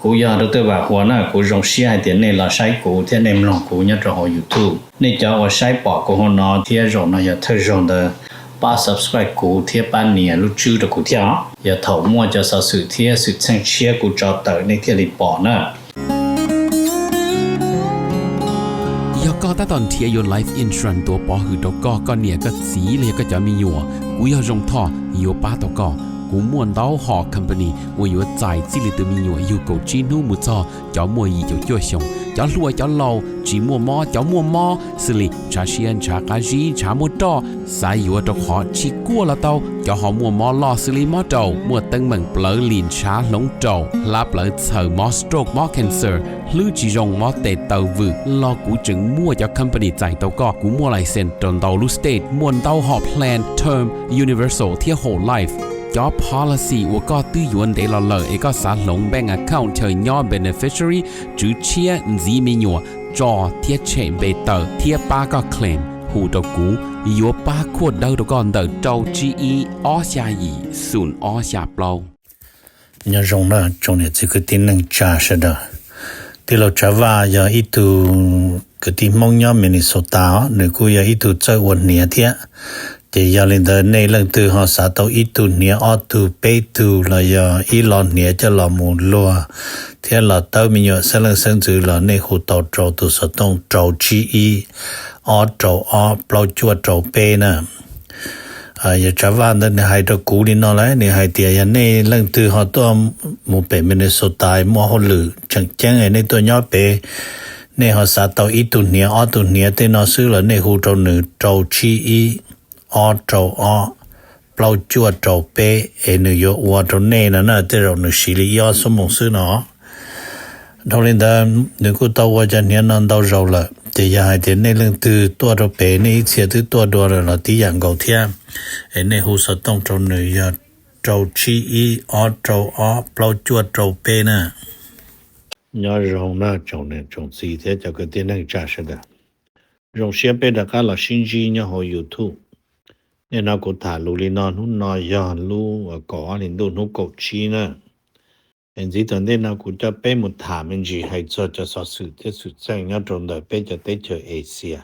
Kuv yog Dr. Vam Huas na, kuv zoo siab hais tias nej los saib kuv thiab nej mloog kuv nyob rau hauv YouTube. Nej cov uas saib pom kuv hauv no thiab zaum no yog thawj zaug ntawd, pab subscribe kuv thiab pab nias lub tswb rau kuv thiab os. Yog thaum muaj cov xov xwm thiab xwm txheej tshiab kuv tso tawm nej thiaj li pom na. Yog koj tab tom nrhiav yuav life insurance tuav pov hwm rau koj, koj niam koj txiv los yog koj cov me nyuam, kuv yog Zoo Thoj yuav pab tau koj. Kuv muaj ntau hom company uas yuav txais txij li tus me nyuam yug kaum tsib hnub mus txog cov muaj yim caum cuaj xyoos, cov hluas cov laus, tsis muaj mob cov muaj mob, xws li ntshav siab ntshav qab zib ntshav muaj roj, xav yuav rau qhov tsis kuaj los tau, cov ho muaj mob loj xws li mob raum, muaj teeb meem plawv lim ntshav hloov raum, hlab plawv txhaws, mob stroke mob cancer, hlwb tsis zoo mob tes taw vwm los kuv tseem muaj cov company txais tau koj. Kuv muaj license rau ntau lub state, muaj ntau hom plan term, universal thiab whole life. Cov policy uas koj twb yuav ntev los lawm es koj xav hloov bank account chaw nyob beneficiary, tswv tshiab, ntxiv me nyuam, tso thiab tshem npe tawm thiab pab koj claim, hu rau kuv, yuav pab khuaj dawb rau koj ntawm rau tsib ib ob xya yim xoom ob xya plaub. Nyob zoo na tsoom niam txiv kwv tij neej tsa sawv daws. Tij laug Tsav Vaj yog ib tug kwv tij Hmoob nyob Minnesota os, nws kuj yog ib tug txawj ua hniav thiab. Ces yog li ntawd nej leej twg ho xav tau ib tug hniav ob tug peb tug los yog ib lo hniav coj los mus luag thiab los tawb me nyuam xeeb leej xeeb ntxwv los nej hu tau rau tus xov tooj rau tsib ib ob rau ob plaub cuaj rau peb na. Yog Tsav Vaj ntawd nws hais rau kuv li no lawm, nws hais tias yog nej leej twg ho tuaj mus pem Minnesota muaj hauj lwm tseem ceeb nej tuaj nyob pem, nej ho xav tau ib tug hniav ob tug hniav tej no xwb los nej hu rau nws rau tsib ib ob rau ob plaub cuaj rau peb es nws yuav ua rau nej no na, tej zaum nws siv li ib ob xuab moos xwb no. Dhau li ntawd nws kuj tau ua cov hniav no ntau zaus lawm, ces yog hais tias nej leej twg tuaj rau pem nej ib txhia twb tuaj dua lawm los tib yam nkaus thiab, es nej hu xov tooj rau nws yog rau tsib ib ob rau ob plaub cuaj rau peb na. Nyob zoo na tsoom niam tsoom txiv thiab cov kwv tij neej tsa sawv daws. Zoo siab peb rov qab los sib ntsib nyob hauv YouTube. Nim no kuv tham lus li no, hnub no yog lub kaum ob hlis ntuj hnub kaum tsib na. Es ntxiv thaum ntej no kuv coj peb mus tham me ntsis hais txog cov xov xwm thiab xwm txheej nyob rau ntawm peb cov teb chaws Asia.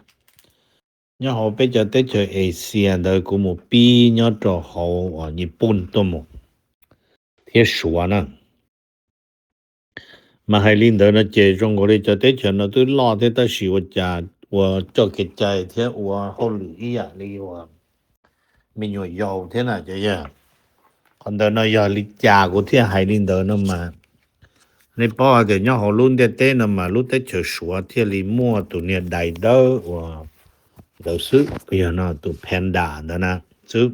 Nyob hauv peb cov teb chaws Asia ntawd kuv mus pib nyob rau hauv Nyij Pooj tuaj mus thiab Suav na. Mas hais li ntawd no ces zoo nkaus li cov teb chaws no twb loj thiab tab sis ua cas ua coj kev cai thiab ua hauj lwm ib yam li uas me nyuam yaus thiab na cov yawg. Qhov ntawd no yog li cas kuv thiaj hais li ntawd no mas, nej paub hais tias nyob hauv lub ntiaj teb no mas lub teb chaws Suav thiaj li muaj tus niag dais dawb uas ntawd xwb, yog no tus panda ntawd na xwb.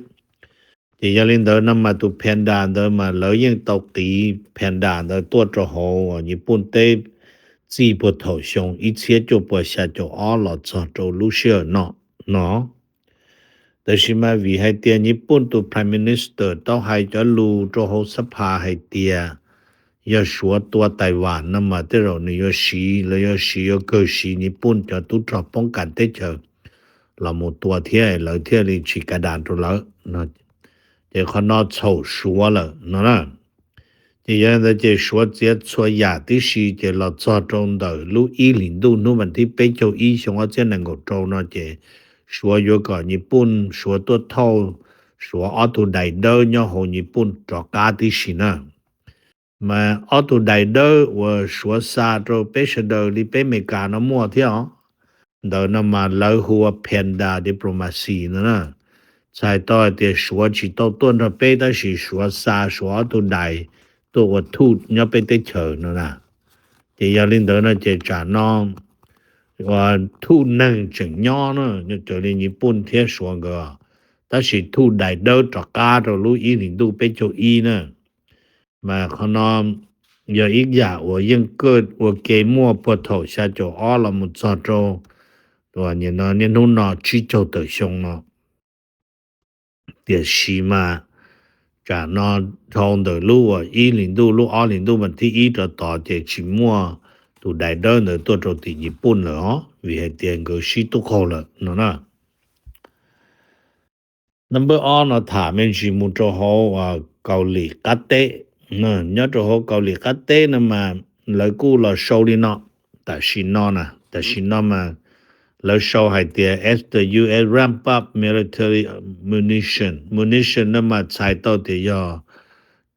Ces yog li ntawd no mas tus panda ntawd mas lawv yeej tau qiv panda ntawd tuaj rau hauv Nyij Pooj teb txij puag thaum xyoo ib txhiab cuaj puas xya caum ob los txog rau lub sij hawm no no. Tab sis mas vim hais tias Nyij Pooj tus Prime Minister tau hais cov lus rau hauv xab pha hais tias yog Suav tua Taiwan no mas tej zaum nws yuav siv, lawv yuav siv, yuav kawg siv Nyij Pooj cov tub rog poob kas teb chaws los mus tua thiab lawv thiaj li tsis ka das rau lawv. Ces qhov no txhaum Suav lawm no na. Ces yog li ntawd ces Suav txiav txhua yam tib si ces los txog rau ntawm lub ib hlis ntuj hnub vas thib peb caug ib xyoo ob txhiab nees nkaum rau no ces Suav yuav kom Nyij Pooj, Suav tuaj thauj Suav ob tug dais dawb nyob hauv Nyij Pooj rov qab tib si na. Mas ob tug dais dawb uas Suav xa rau peb sawv daws li peb Amelikas no muaj thiab os. Ntawd no mas lawv hu ua panda diplomacy no na. Txhais tau hais tias Suav tsis tau tuaj nrog peb tab sis Suav xa Suav ob tug dais tuaj ua thuj nyob peb teb chaws no na. Ces yog li ntawd no ces tsam no thuj neeg tseem nyob na, raws li Nyij Pooj thiab Suav nkawd, tab sis thuj dais dawb rov qab rau lub ib hlis ntuj peb caug ib na. Mas qhov no yog ib yam uas yeej kawj ua ke muaj puag thaum xya caum ob los mus txog rau niaj hnub no tsib caug tawm xyoo no. Tiam sis mas tsam no dhau ntawm lub uas ib hlis ntuj, lub ob hlis ntuj vas thib ib rov tod ces tsis muaj tus dais dawb ntawd tuaj rau tim Nyij Pooj lawm os, vim hais tias nkawd sib tub qaug lawm no na. Number ob no tham me ntsis mus rau hauv Kaus Lim qab teb. Nyob rau hauv Kaus Lim qab teb no mas lawv kuj los sau li no, tam sim no na, tam sim no mas lawv sau hais tias as the U S ramp up military munition, munition no mas txhais tau tias yog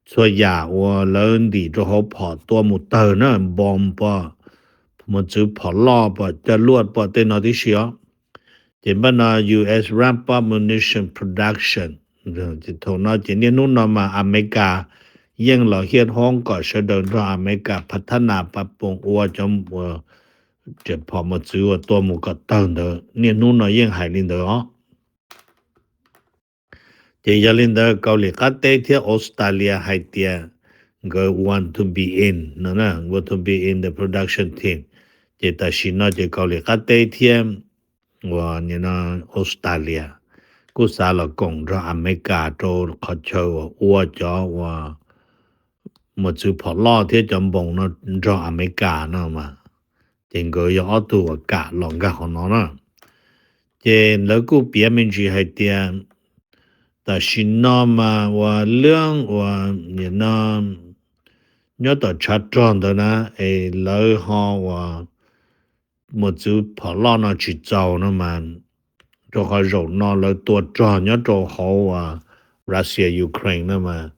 txhua yam uas lawv ntim rau hauv phom tua mus tawg na, npoo pom, mos txwv phom loj pom, coj luaj pom tej no tib si os. Ces npaj no U S ramp up munition production. Thaum no ces niaj hnub no mas Amelikas yeej los hiaj hoob kom sawv daws nrog Amelikas pha thab nas pab poom ua cov riam phom mos txwv uas tua mus kom tawg ntawd, niaj hnub no yeej hais li ntawd os. Ces yog li ntawd Kaus Lim Qab Teb thiab Australia hais tias nkawd want to be in no, want to be in the production team. Ces tam sim no ces Kaus Lim Qab Teb thiab uas Australia kuj xav los koom nrog Amelikas rau qhov chaw uas ua cov uas mos txwv phom loj thiab cov npoo no nrog Amelikas no mas, ces nkawd yog ob tug uas kam los nkag qhov no na. Ces lawv kuj piav me ntsis hais tias tam sim no mas uas lwb uas nim no nyob tom tshav rog ntawd na, es lawv ho uas mos txwv phom loj no tsis txaus no mas, rau qhov zaum no lawv tua rog nyob rau hauv uas Russia Ukraine no mas,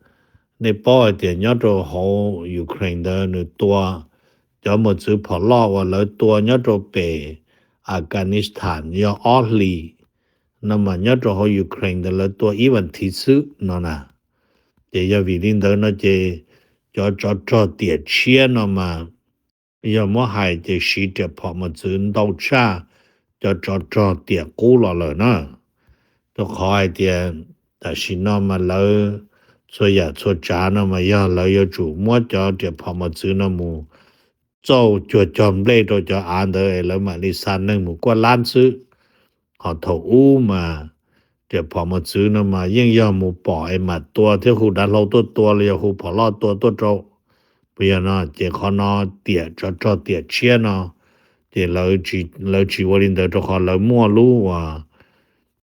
nej paub hais tias nyob rau hauv Ukraine ntawd nws tua cov mos txwv phom loj uas lawv tua nyob rau pem Afghanistan yog ob hlis no mas nyob rau hauv Ukraine ntawd lawv tua ib vas thiv xwb no na. Ces yog vim li ntawd no ces cov tsov rog tiam tshiab no mas yog muab hais ces siv riam phom mos txwv ntau tshaj cov tsov rog tiam qub los lawm na. Rau qhov hais tias tam sim no mas lawv txhua yam txhua tsav no mas yog lawv yuav tsum muab cov riam phom mos txwv no mus txauj cuag cog nplej rau cov av ntawd es lawv mam li xa neeg mus kuaj lab xwb. Ho thaum ub mas riam phom mos txwv no mas yeej yog mus pom es mam tua thiab hu dav hlau tuaj tua los yog hu phom loj tua tuaj rau. Puas yog no ces qhov no tiam tsov rog tiam tshiab no ces lawv tsis ua li ntawd rau qhov lawv muaj lub uas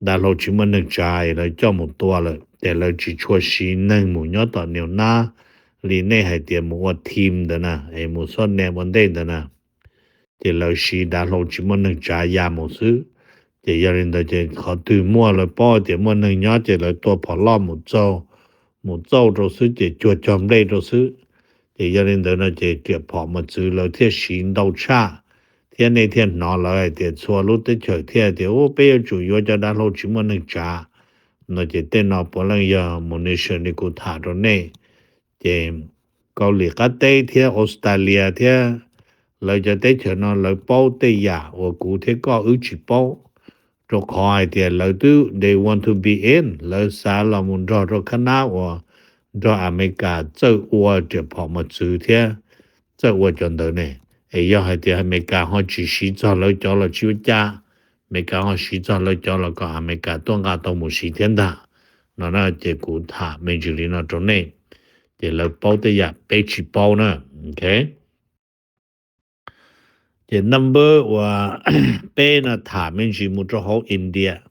dav hlau tsis muaj neeg tsav es lawv coj mus tua lawm ces lawv tsis tshua siv neeg mus nyob tom niam nab li nej hais tias mus ua team ntawd na, es mus xuab nees ua ntej ntawd na. Ces lawv siv dav hlau tsis muaj neeg tsav ya mus xwb. Ces yog li ntawd ces qhov twg muaj lawv paub tias muaj neeg nyob ces lawv tua phom loj mus txauj, mus txauj rau xwb ces cuag cog nplej rau xwb. Ces yog li ntawd no ces riam phom mos txwv lawv thiaj siv ntau tshaj, thiab nej thiaj hnov lawv hais tias txhua lub teb chaws thiaj tias u peb yuav tsum yuav cov dav hlau tsis muaj neeg tsav no ces tej no puav leej yog munition li kuv tham rau nej. Ces Kaus Lim Qab Teb thiab Australia thiab lawv cov teb chaws no lawv paub tej yam uas kuv thiab koj wb tsis paub, rau qhov hais tias lawv twb they want to be in, lawv xav los mus nrog rau khab nab uas nrog Amelikas txawj ua riam phom mos txwv thiab txawj ua cov ntawd ne. Es yog hais tias Amelikas ho tsis siv txog lawv cov los tsis ua cas, Amelikas ho siv txog lawv cov los kom Amelikas tuaj nqa tau mus siv thiab ntag. No na ces kuv tham me ntsis li no rau nej, ces lawv paub tej yam peb tsis paub na. Ok. Ces number uas peb no tham me ntsis mus rau hauv India.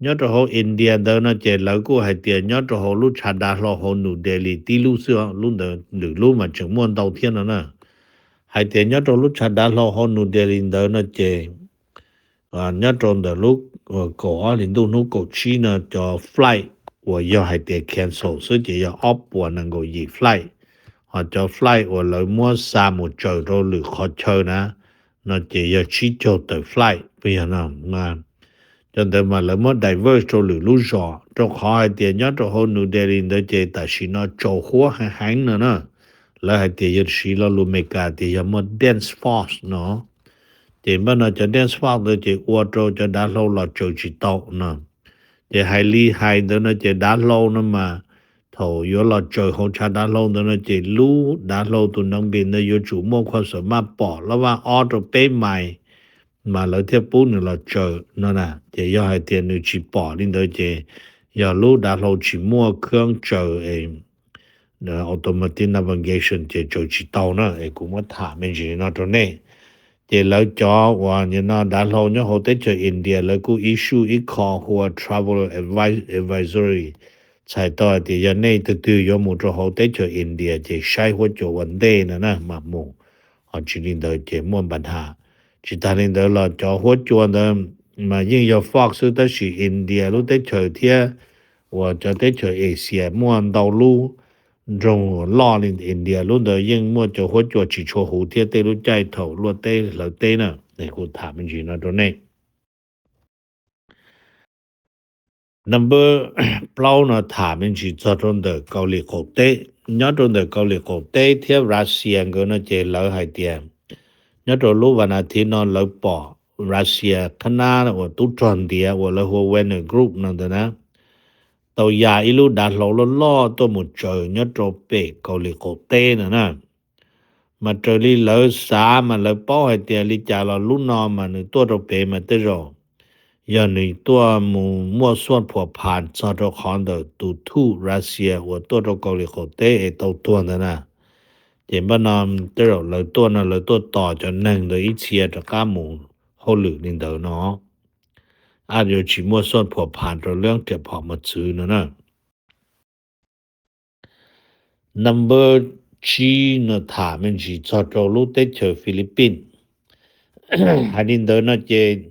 Nyob rau hauv India ntawd no ces lawv kuj hais tias nyob rau hauv lub tshav dav hlau hauv New Delhi tib lub xwb, lub ntawd lwm lub mas tseem muaj ntau thiab no na. Hais tias nyob rau lub tshav dav hlau hauv New Delhi ntawd no ces nyob rau ntawm lub kaum ob hlis ntuj hnub kaum tsib no cov flight uas yog hais tias cancel xwb ces yog ob puas nees nkaum yim flight. Ho cov flight uas lawv muab xa mus tsaws rau lwm qhov chaw na, no ces yog tsib caug tawm flight. Puas yog no? Cov ntawd mas lawv muab divert rau lwm lub zos, rau qhov hais tias nyob rau hauv New Delhi ntawd ces tam sim no tsaus huab heev heev no na. Lawv hais tias yog siv lo lus Amelikas tias yog muaj dense fog no. Ces npaj no cov dense fog ntawd ces ua rau cov dav hlau los tsaws tsis tau no. Ces hais li hais ntawd no ces dav hlau no mas thaum yuav los tsaws hauv tshav dav hlau ntawd no ces lub dav hlau tus neev npis ntawd yuav tsum muaj khuam xam maj pom lab vaj ob rau peb mais mas lawv thiaj pub nws los tsaws no na. Ces yog hais tias nws tsis pom li ntawd ces yog lub dav hlau tsis muaj khab tsaws es automatic navigation ces tsaws tsis tau na. Es kuv muab tham me ntsis li no rau nej. Ces lawv cov uas nim no dav hlau nyob hauv teb chaws India lawv kuj issue ib qho hu ua travel advisory, txhais tau hais tias yog nej tus twg yuav mus rau hauv teb chaws India ces saib huab cua ua ntej no na mam mus. Ho tsis li ntawd ces muaj npa nham. Tsis tas li ntawd los cov huab cua ntawd mas yeej yog Fox xwb, tab sis India lub teb chaws thiab uas cov teb chaws Asia muaj ntau lub nroog loj li India lub ntawd yeej muaj cov huab cua tsis tshua huv thiab tej lub caij thaum luaj teb hlawv teb na. Kuv tham me ntsis no rau nej. Number plaub no tham me ntsis txog rau ntawm Kaus Lim qaum teb. Nyob rau ntawm Kaus Lim qaum teb thiab Russia nkawd no ces lawv hais tias nyob rau lub vas nas thiv no lawv pom Russia qhab nab uas tub rog ntiav uas lawv hu ua Wagner Group no ntawd na, tau ya ib lub dav hlau loj loj tuaj mus tsaws nyob rau pem Kaus Lim qaum teb no na. Mas raws li lawv xav mas lawv paub hais tias li cas los lub no mas nws tuaj rau pem mas tej zaum yog nws tuaj mus muaj xuaj phuam phas txog rau qhov ntawm tus thuj Russia uas tuaj rau Kaus Lim qaum teb es tau tuag ntawd na. Ces npaj no tej zaum lawv tuaj no lawv tuaj tos cov neeg ntawd ib txhia rov qab mus hauj lwm li ntawd no. Ab yuav tsis muaj xuaj phuam phas rau lub riam phom mos txwv no na. Number tsib no tham me ntsis txog rau lub teb chaws Philippines. Hais li ntawd no ces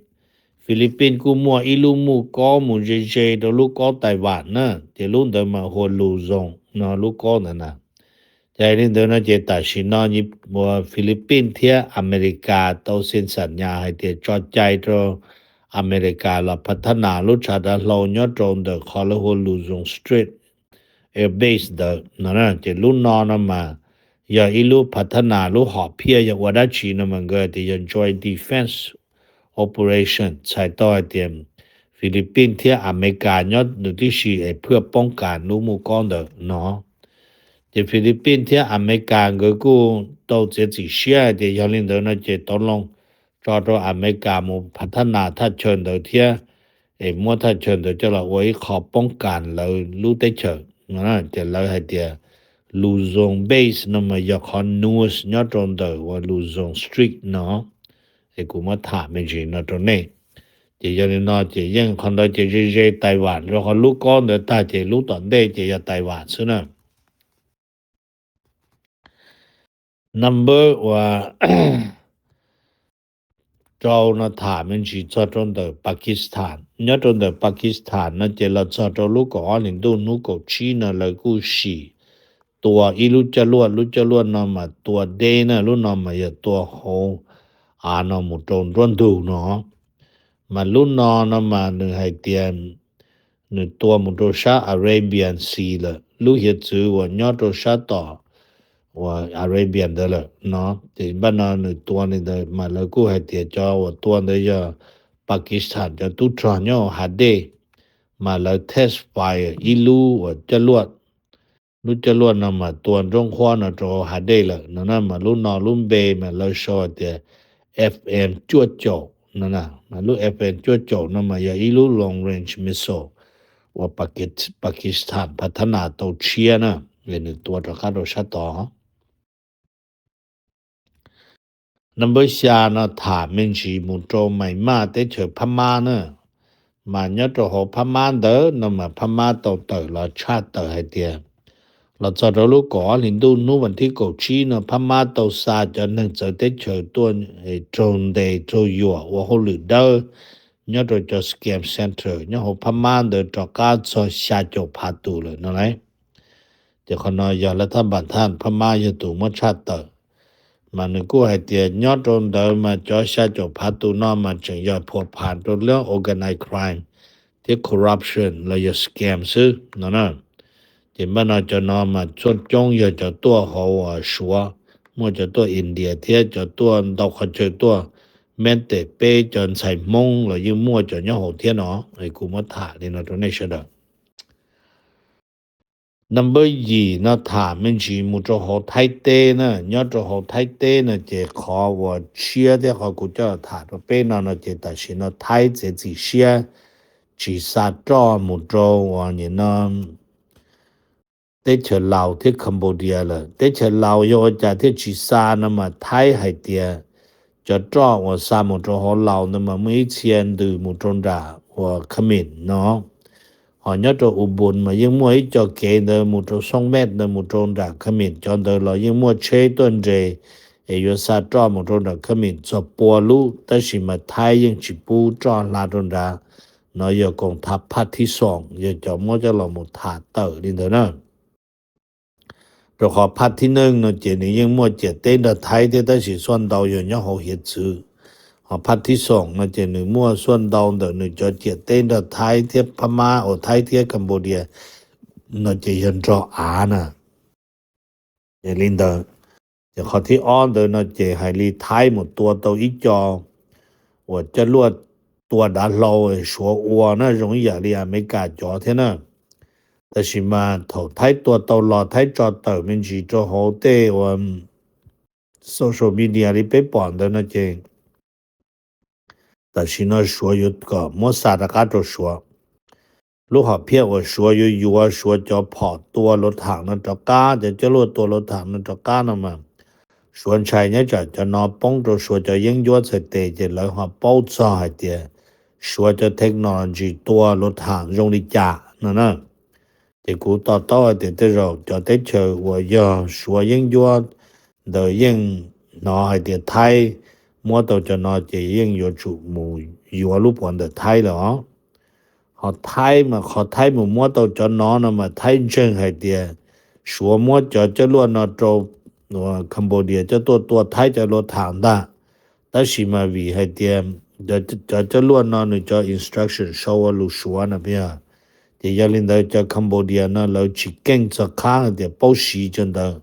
Philippines kuj muaj ib lub muj kaub mus ze ze rau lub kaub Taiwan na, ces lub ntawd mas hu ua Luzon no lub kaub ntawd na. Ces hais li ntawd no ces tam sim no ua Philippines thiab Amelikas tau xees xam nyas hais tias tso cai rau Amelikas los phav thab nas lub tshav dav hlau nyob rau ntawm qhov lawv hu ua Luzon Strait Air Base ntawd no. Ces lub no no mas yog ib lub phav thab nas lub hom phiaj yog ua dab tsi no mas nkawd hais tias yog Joint Defense Operation, txhais tau hais tias Philippines thiab Amelikas nyob nws tib si es phwaj poob kas lub muj kaub ntawd no. Ces Philippines thiab Amelikas nkawd kuj tau txiav txim siab hais tias yog li ntawd no ces tau loo tso rau Amelikas mus phav thab nas thaj chaw ntawd thiab, es muab thaj chaw ntawd coj los ua ib qho poob kas lawv lub teb chaws. Ces lawv hais tias Luzon Base no mas yog qhov nus nyob rau ntawm ua Luzon Strait no. Es kuv muab tham me ntsis no rau nej. Ces yog li no ces yeej qhov ntawd ces ze ze Taiwan rau qhov lub kaub ntawd tag ces lub tom ntej ces yog Taiwan xwb na. Number uas rau no tham me ntsis txog rau ntawm Pakistan. Nyob rau ntawm Pakistan no ces los txog rau lub kaum ob hlis ntuj hnub kaum tsib no lawv kuj sim tua ib lub coj luaj, lub coj luaj no mas tua deb na, lub no mas yog tua hauv av no mus rau nruab ntug no. Mas lub no no mas nws hais tias nws tua mus rau sab Arabian Sea lawm, lub hiav txwv uas nyob rau sab tom uas Arabia ntawd lawm no. Ces npaj no nws tua li ntawd mas lawv kuj hais tias cov uas tua ntawd yog Pakistan cov tub rog nyob hauv hav dej, mas lawv test fire ib lub uas coj luaj, lub coj luaj no mas tua nroo qhuab no rau hav dej lawm no na. Mas lub no lub npe mas lawv sau hais tias F M cuaj caum no na. Mas lub F M cuaj caum no mas yog ib lub long range missile uas Pakistan phav thab nas tau tshiab na, es nws tua rov qab rau sab tod. Number xya no tham me ntsis mus rau Myanmar teb chaws Phab Mab na. Mas nyob rau hauv Phab Mab ntawd no mas Phab Mab tau tawm los tshaj tawm hais tias los txog rau lub kaum ob hlis ntuj hnub vas thib kaum tsib no Phab Mab tau xa cov neeg txawv teb chaws tuaj raug ntes raug yuam ua hauj lwm dawb nyob rau cov scam center nyob hauv Phab Mab ntawd rov qab txog xya caum phav tus lawm no lauj. Ces qhov no yog lawv thaj npam thaj Phab Mab yog tus muab tshaj tawm. Mas nws kuj hais tias nyob rau ntawd mas cov xya caum phav tus no mas tseem yog phuam pham rau lub organized crime thiab corruption los yog scam xwb no na. Ces npaj no cov no mas txhua coob yog cov tuaj hauv Suav, muaj cov tuaj India thiab cov tuaj ntau qhov chaw tuaj, meb tes peb cov ntxhais Hmoob los yeej muaj cov nyob hauv thiab no. Kuv muab tham li no rau nej sawv daws. Number yim no tham me ntsis mus rau hauv Thaib teb na. Nyob rau hauv Thaib teb no ces qhov uas tshiab thiab qhov kuv coj tham rau peb no no ces tam sim no Thaib txiav txim siab tsis xa roj mus rau uas nim no teb chaws Laus thiab Cambodia lawm. Teb chaws Laus yog ua cas thiaj tsis xa no mas Thaib hais tias cov roj uas xa mus rau hauv Laus ntawd mas muaj ib txhia ntws mus rau nram uas Kham Mim no. Ho nyob rau Ubon mas yeej muaj ib co kev ntawd mus rau Xoo Mej ntawd mus rau nram Kham Mim, cov ntawd los yeej muaj tsheb tuaj nres es yuav xa roj mus rau nram khab mis txog pua lub, tab sis mas Thaib yeej tsis pub roj hla rau nrad. No yog koom tham phaj thib xoom, yog cov muab coj los mus tham tawm li ntawd na. Rau qhov phaj thib neej no ces nws yeej muaj ciam teb nrog Thaib thiab, tab sis xuaj ntau yog nyob hauv hiav txwv. Ho phaj thib xoom no ces nws muaj xuaj ntau ntawm nws cov ciam teb nrog Thaib thiab Phab Mab, uas Thaib thiab Cambodia no ces yog nrog av na. Ces li ntawd, ces qhov thib ob ntawd no ces hais li Thaib mus tua tau ib co uas coj luaj tua dav hlau, Suav ua na, zoo ib yam li Amelikas cov thiab na. Tab sis mas thaum Thaib tua tau los, Thaib tso tawm me ntsis rau hauv tej uas social media li peb pom ntawd no ces tam sim no Suav yuav kom muab xa rov qab rau Suav. Lub hom phiaj uas Suav yuav yuav Suav cov phom tua luv tham no rov qab, cov coj luaj tua luv tham no rov qab no mas, Suav ntshai nyob tsam cov no poob rau Suav cov yeeb ncuab txhais tes, ces lawv ho paub txog hais tias Suav cov technology tua luv tham zoo li cas no na. Ces kuv to taub hais tias tej zaum cov teb chaws uas yog Suav yeeb ncuab ntawd yeej hnov hais tias Thaib muab tau cov no, ces yeej yuav tsum mus yuav lub puav ntawm Thaib lawm os. Ho Thaib mas qhov Thaib mus muab tau cov no no mas Thaib ntseeg hais tias Suav muab cov coj luaj no rau Cambodia coj tuaj tua Thaib cov luv tham ntag. Tab sis mas vim hais tias cov coj luaj no nws cov instruction sau ua lus Suav no, ces yog li ntawd cov Cambodia no lawv tsis keej txog qhab hais tias paub siv cov ntawd,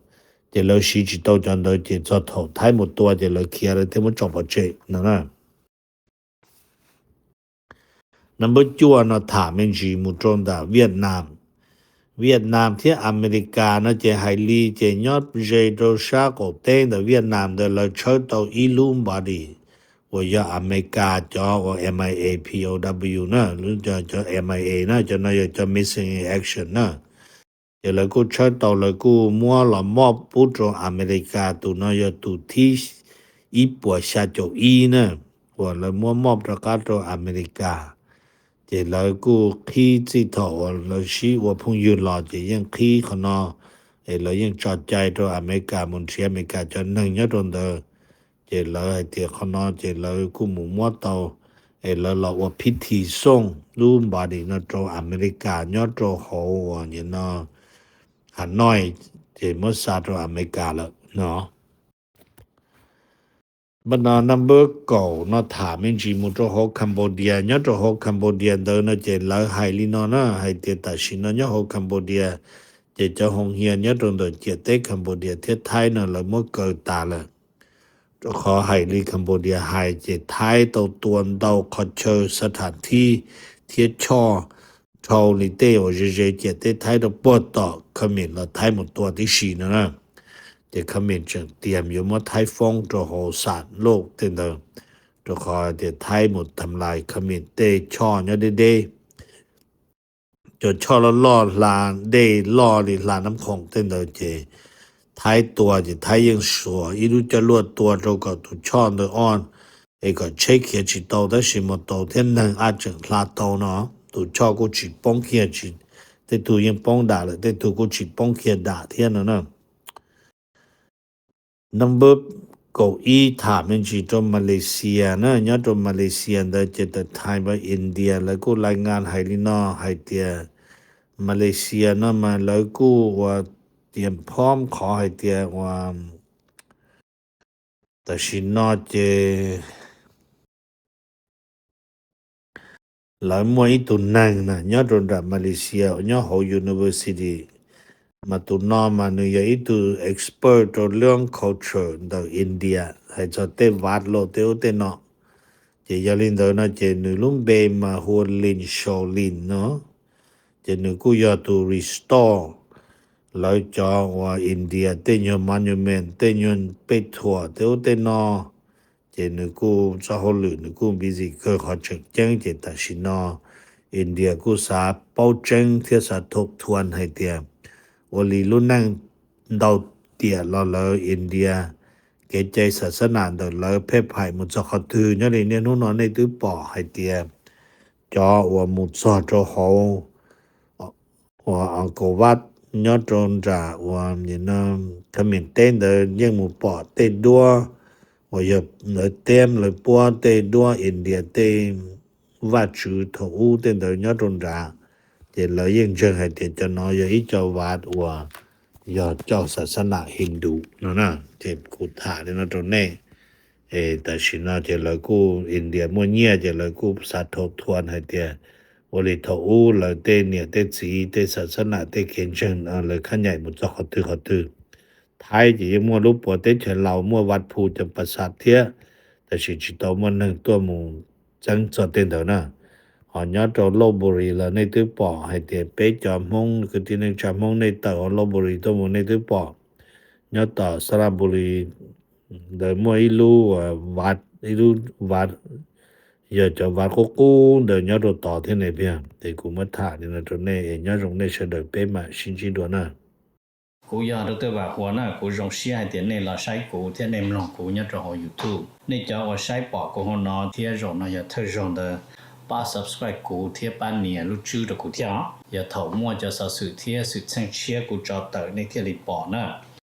ces lawv siv tsis tau cov ntawd, ces txog thaum Thaib mus tua ces lawv khiav lawv thiaj muab tso pov tseg no na. Number cuaj no tham me ntsis mus rau ntawm Vietnam. Vietnam thiab Amelikas no ces hais li ces nyob ze rau sab qaum teb ntawm Vietnam ntawd lawv tshawb tau ib lub body uas yog Amelikas cov uas M I A P O W na, cov M I A na, cov no yog cov missing in action na. Ces lawv kuj tshawb tau, lawv kuj muab los mob pub rau Amelikas, tus no yog tus thib ib puas xya caum ib na, uas lawv muab mob rov qab rau Amelikas. Ces lawv kuj qhib txij thaum uas lawv sib ua phooj ywg los ces yeej qhib qhov no, es lawv yeej tso cai rau Amelikas mus nrhiav Amelikas cov neeg nyob rau ntawd. Ces lawv hais tias qhov no ces lawv kuj mus muab tau, es lawv los ua phib thi xooj lub body no rau Amelikas nyob rau hauv uas nim no Hanoi, ces muab xa rau Amelikas lawm no. Npaj no number kaum no tham me ntsis mus rau hauv Cambodia. Nyob rau hauv Cambodia ntawd no ces lawv hais li no na, hais tias tam sim no nyob hauv Cambodia ces cov hoos hias nyob rau ntawm ciam teb Cambodia thiab Thaib no lawv muab kaw tas lawm. Rau qhov hais li Cambodia hais ces Thaib tau tua ntau qhov chaw, xa tham thib thiab choj dhau li tej uas ze ze ciam teb Thaib rau puag tom Khmer los Thaib mus tua tib si no na. Ces Khmer tseem tias yuav muab Thaib foob rau hauv xam loj tej ntawd, rau qhov tias Thaib mus tham lais Khmer tej choj nyob deb deb. Cov choj loj loj hla dej loj li hla Nab Khoom tej ntawd ces Thaib tua ces Thaib yeej suas ib lub coj luaj tua rau kom tus choj ntawd o, es kom tsheb khiav tsis tau, tab sis mus tau thiab neeg ab tseem hla tau no. Tus choj kuj tsis poob kiag, tej tug yeej poob dam lawm, tej tug kuj tsis poob kiag dam thiab no na. Number kaum ib tham me ntsis rau Malaysia na. Nyob rau Malaysia ntawd ces tawm thaiv npa India lawv kuj lais ngas hais li no hais tias Malaysia no mas lawv kuj ua tias phom qhov hais tias ua tam sim no ces lawv muaj ib tug neeg na nyob rau nram Malaysia nyob hauv university, mas tus no mas nws yog ib tug expert rau lub culture ntawm India, hais txog tej vaj loj tej ub tej no. Ces yog li ntawd no ces nws lub npe mas hu ua Lin Sho Lin no. Ces nws kuj yog tus restore lawv cov uas India tej nyuag monument, tej nyuag pej thuam tej ub tej no. Ces nws kuj txoj hauj lwm nws kuj busy kawg, qhov tseem ceeb ces tam sim no India kuj xav paub tseeb thiab xav thuam thuam hais tias ua li lub neej ntau tiam los lawv India kev cai xas xab nam ntawm lawv phej phais mus txog qhov twg. Nyob li niaj hnub no nej twb pom hais tias cov uas mus txog rau hauv uas Angkor Wat nyob rau nram uas Khab Mim teb ntawd yeej mus pom tej duab uas yog lawv teb lawv puab tej duab India tej vaj tswv thaum ub tej ntawd nyob rau nrad. Ces lawv yeej ntseeg hais tias cov no yog ib co vav uas yog coj xas xab nam Hindu no na. Ces kuv tham li no rau nej. Tam sim no ces lawv kuj India muaj nyiaj ces lawv kuj xav thau thuam hais tias ua li thaum ub lawv tej niam tej txiv tej xas xab nam tej kev ntseeg lawv khab nyaim mus txog qhov twg qhov twg. Thaib ces yeej muaj lub puav teb chaws Laus muaj Vaj Phu cov pas xav thiab, tab sis tsis tau muaj neeg tuaj mus txeeb txog tej ntawd na. Ho nyob rau Lopburi los nej twb pom hais tias peb cov Hmoob kwv tij neej tsa Hmoob nej tawm hauv Lopburi tuaj mus nej twb pom. Nyob tom Saraburi ntawd muaj ib lub, ib lub vav, yog cov vav qub qub ntawd nyob rau tod thiab ne piag. Ces kuv muab tham li no rau nej es nyob zoo nej sawv daws peb mam sib ntsib dua na. Kuv yog Dr. Vam Huas na, kuv zoo siab hais tias nej los saib kuv thiab nej mloog kuv nyob rau hauv YouTube. Nej cov uas saib pom kuv hauv no thiab zaum no yog thawj zaug ntawd, pab subscribe kuv thiab pab nias lub tswb rau kuv thiab os. Yog thaum muaj cov xov xwm thiab xwm txheej tshiab kuv tso tawm nej thiaj li pom na.